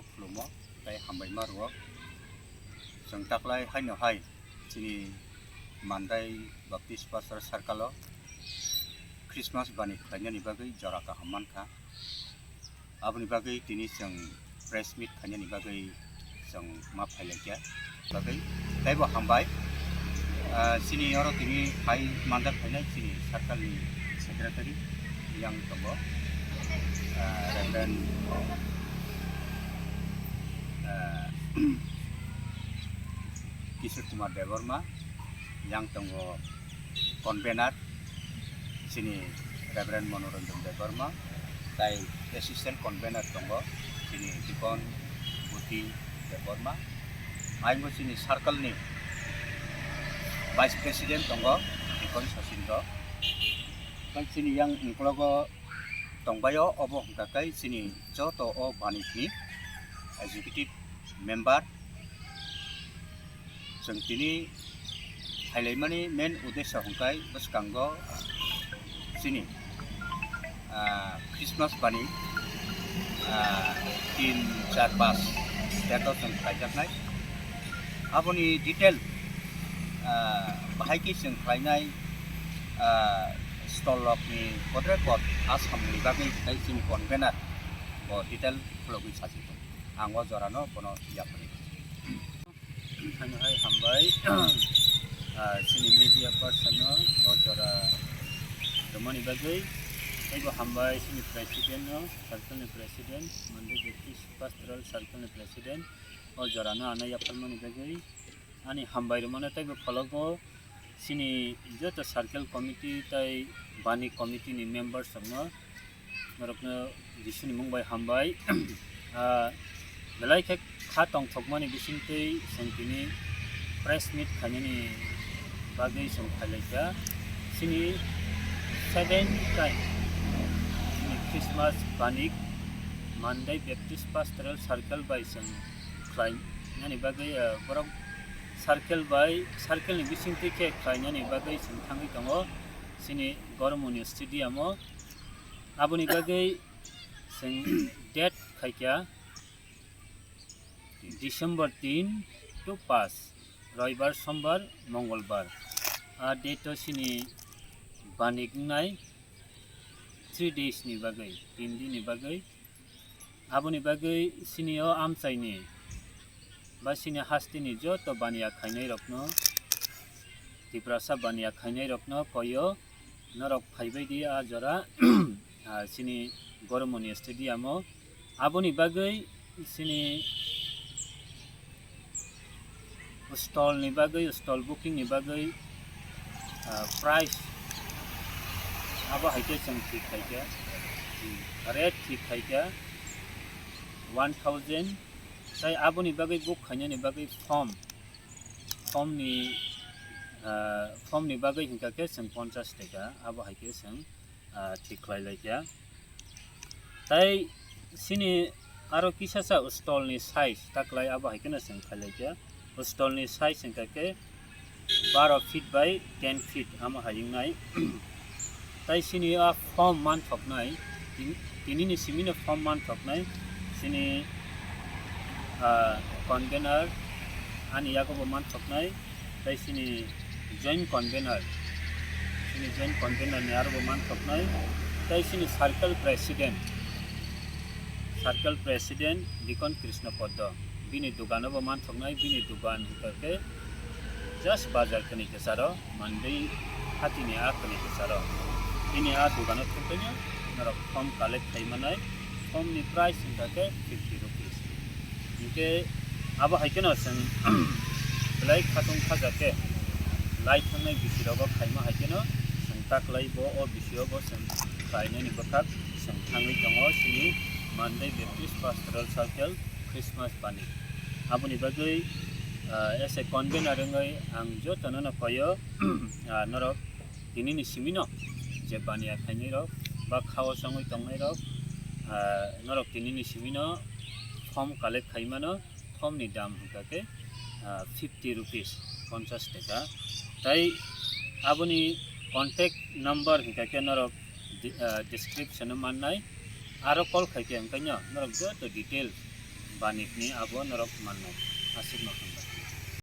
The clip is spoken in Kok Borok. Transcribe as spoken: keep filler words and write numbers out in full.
Khulumo tei hambaima rwo. Chwng taklai haino hai chini Mandai Baptist Pastor Circle o Christmas bani khlainani bagwi jora kaham mankha. Aboni bagwi tini chwng press meet khainani bagwi chwng ma phailaikha. Bagwi teibo hambai. Ah, chini oro tini phai manjak phainai chini circle ni secretary yang tongo, ah, Reverend, ah, Kishore Kumar Debbarma, yang tongo convener chini Reverend Manoranjan Debbarma, tai assistant convener tongo chini Dikon Buti Debbarma, ayangbo chini circle ni vice president tongo Dikon Sachin Rok. Tei chini yang uklogo tongbaio, obo hwnkha khe chini joto o banitni executive member. Chwng tini phailaimani main uddesho hwnkhe bwskango chini, ah, Christmas bani, ah, tin, char, panch date o chwng khlaijaknai. Aboni detail, ah, bahai khe chwng khlainai, ah, stall rokni bodre bod a samungni bagwi tei chini convener bo detail khulogwi sachi tongo. Ang o jorano bono yapri. Thani hai hambai, ah, chini media person no o jora rwmani bagwi. Teibo hambai chini president no, circle ni president, Mandai Baptist Pastoral Circle ni president, o jorano ano yapharmani bagwi. Ani hambai rwmano teibo khologo chini joto circle committee tei bani committee ni members rokno, norokno Jisuni mung bai hambai. Ah, belai khe kha tongthokmani bisingtwi chwng tini press meet khainani bagwi chwng phailaikha. Chini seven time chini Christmas banik Mandai Baptist Pastoral Circle bai chwng khlainani bagwi, ah, borok circle bai, circle ni bisingtwi khe khlainani bagwi chwng thangwi tongo chini Goromoni stadium o. Aboni bagwi chwng date khaikha December tin to paanch, Roibar, Sombar, Mongolbar. A date o chini banik wngnai three days ni bagwi, tin din ni bagwi. Aboni bagwi chini o amchaini ba chini hasteni joto baniya khainai rokno, Tiprasa baniya khainai rokno koyo, norok phaibai di a jora, ah, chini Goromoni stadium o. Aboni bagwi chini stall ni bagwi, stall booking ni bagwi, ah, price abo hai khe chwng thik khai khe, rate thik khai khe one thousand, tai aboni bagwi book khainani bagwi form, form ni, ah, form ni bagwi hwnkha khe chwng ponchash taka, abo hai khe chwng, ah, thik khlai lai kha. Tai chini aro kisasa stall ni size taklai abo hai kheno chwng khailai kha. Stall ni size wngkha khe baro feet by ten feet amo hai wngnai. Tai chini a form manthoknai, tin-, tinini simino form manthoknai, chini, ah, convener ani yago bo manthoknai. Tai chini joint convener, chini joint convener ni aro bo manthoknai, tai chini circle president, circle president Dikon Krishna Poddo, bini dogano bo manthoknai, bini dogan hwnkha khe just bazar kani kwcharo, Mandai hatini a kani kwcharo, bini a dogano thangpaino norok form collect khai manai, form ni price wngkha khe fifty rupees. Hinkhe abo hai kheno chwng belai khatung khaja khe lai thangnai bisi rogo khaima hai kheno chwng taklai bo o bisi o bo chwng khlainani bwkhak chwng thangwi tongo chini Mandai Baptist Pastoral Circle Christmas bani. Aboni bagwi, ah, as a convener wngwi ang jotono no koyo, ah, norok tinini simino je baniya khainai rok ba khao chongwi tongnai rok, ah, norok tinini simino form collect khai mano, form ni dam hwnkha khe, ah, fifty rupees, ponchash taka. Tai aboni contact number hwnkha khe norok di-, ah, description o mannai, aro call khai khe hwnkhe no norok joto detail Banikni abo norok mannai. Aswkno hambai.